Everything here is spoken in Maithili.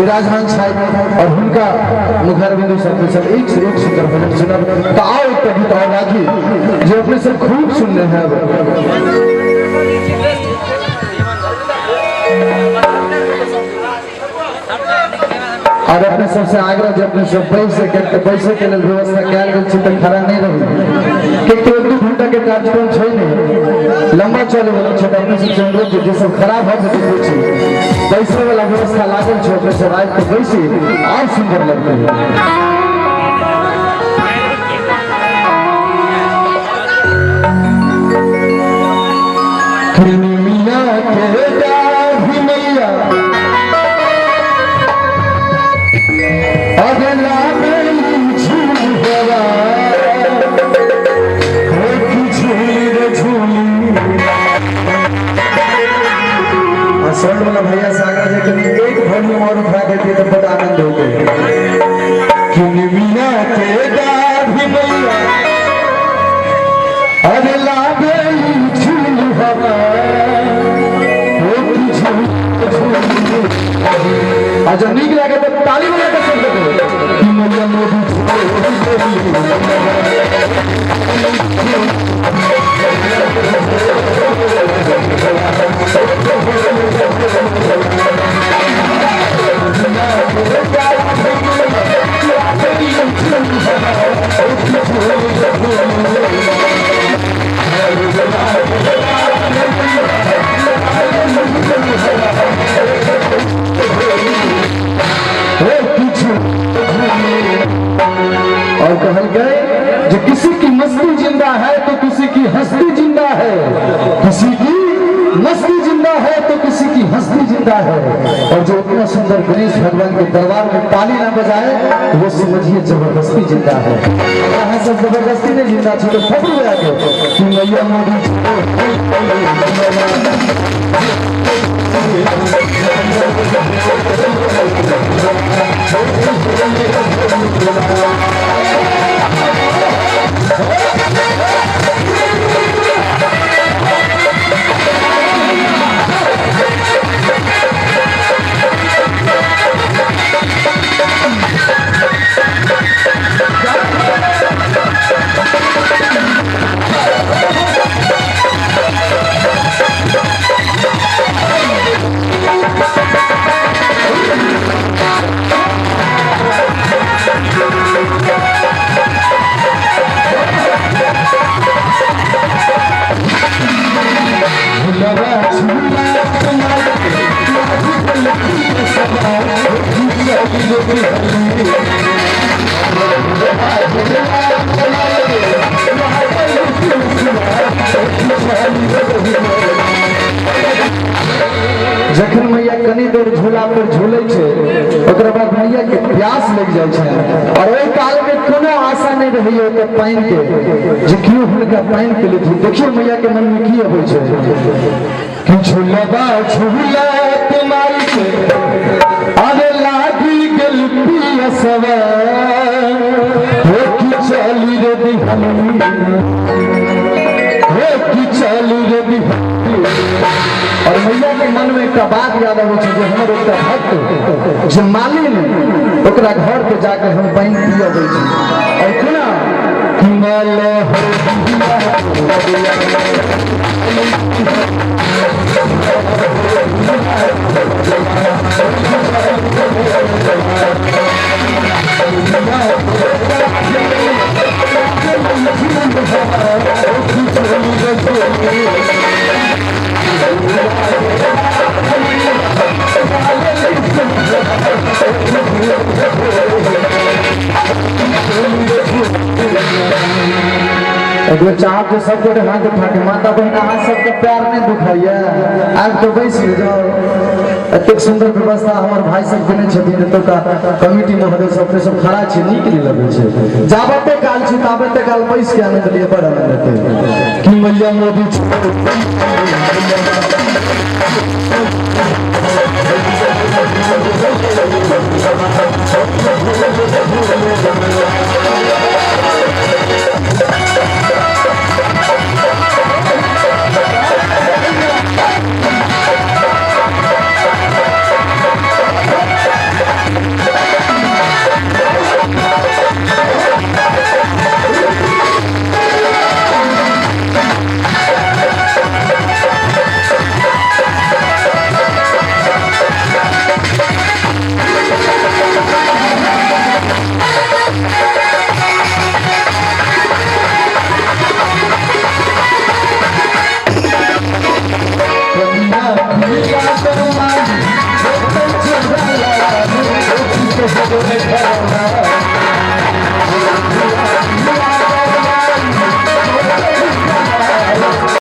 विराजमान छथि और हुनका मुखारबिंदु से अपने सब एक से एक सुंदर भजन सुनब। तो आओ एक गीत और राखी जो अपने सब खूब सुनने हैं। और अपने सबसे आग्रह जे अपने सब बैसे के बैसे के लेल व्यवस्था कयल गेल छै तऽ खड़ा नहि रही, कियाकि एक दू घंटा के कार्यक्रम छै नहि, लंबा चले वाला छै। तऽ अपने सबसे अनुरोध जे जे सब खड़ा भऽ जेतै बैसी बैसे वाला व्यवस्था लागल छै, अपने सब आबि कऽ बैसी और सुंदर लगतै। मिया के दाढ़ी मैया अगला झूलवा हो की झूल झूली। आ साउंड वाला भैया सागर जी कनी एक वॉल्यूम और उठा देती तो बड़ा आनंद हो गए। कि मिया के दाढ़ी मैया अरे लागे झूल हवा हो की झूल झूल। आ जब नीक लागे तो ताली बजा के सुन देते कि मैया मोदी हो किछु। और कहल गए जो किसी की मस्ती जिंदा है तो किसी की हस्ती जिंदा है, किसी की मस्ती जिंदा है तो किसी की हस्ती जिंदा है। और जो इतना सुंदर गणेश भगवान के दरबार में ताली ना बजाए, वो समझिए जबरदस्ती जिंदा है। यहाँ सब जबरदस्ती नहीं जिंदा छी तो खबर हो के कि मैया मोदी। जखन मैया कनी देर झूला पर झूलै छै, ओकरा बाद मैया के प्यास लागि जाइ छै और ओहि काल में कोनो आशा नहीं रहैया ओतऽ पानि के, जे केओ हुनका पानि पिलेथिन। देखियौ मैया के मन में की अबै छै कि झूलबा झूला तुम्हारी के अरे लागी गेल पियसवा हो कि चली रे बिहनी हो कि चली रे बिहनी। और मैया के मन में एकटा बात याद अबै छै जे हमर एकटा भक्त जे मालिन, ओकरा घर पे जाके हम पानि पियबै छी। और केना कि माल हो। एक बेर चाहब जे सब गोटे हाथ उठा के माता बहिन अहाँ सबके प्यार नहीं दुखाइया, आब तो बैस जाओ। एतेक सुंदर व्यवस्था हमर भाई सब देने छथिन, एतुका कमिटी महोदय सब, अपने सब खड़ा छी, नीक नहीं लगै छै। जाबते काल छी ताबते काल बैस के आनंद लिअ, बड़ आनंद हेतै। कि मैया मोदी।